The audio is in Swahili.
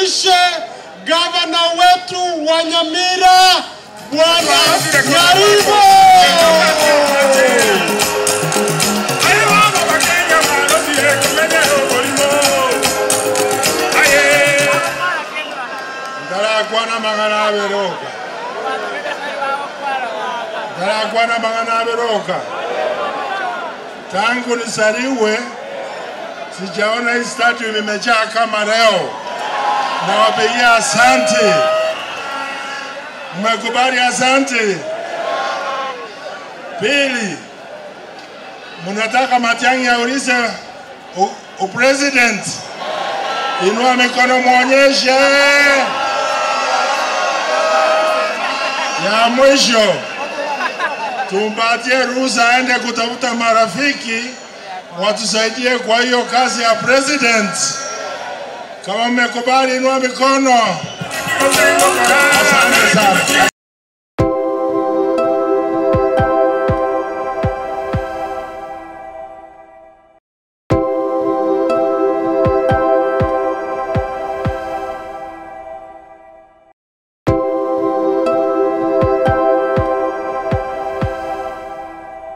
Nimkaribishe gavana wetu wa Nyamira, Bwana Nyaribo. Ndarakwana mangana aberoka. Tangu nisaliwe sijaona hii stadium imejaa kama leo. Nawapigia asante. Mmekubali asante. Pili, mnataka Matiang'i aulize upresident. Inua mikono muonyeshe. Ya mwisho, tumpatie ruhusa aende kutafuta marafiki watusaidie kwa hiyo kazi ya president. Kama mmekubali, inua mikono. Asante sana.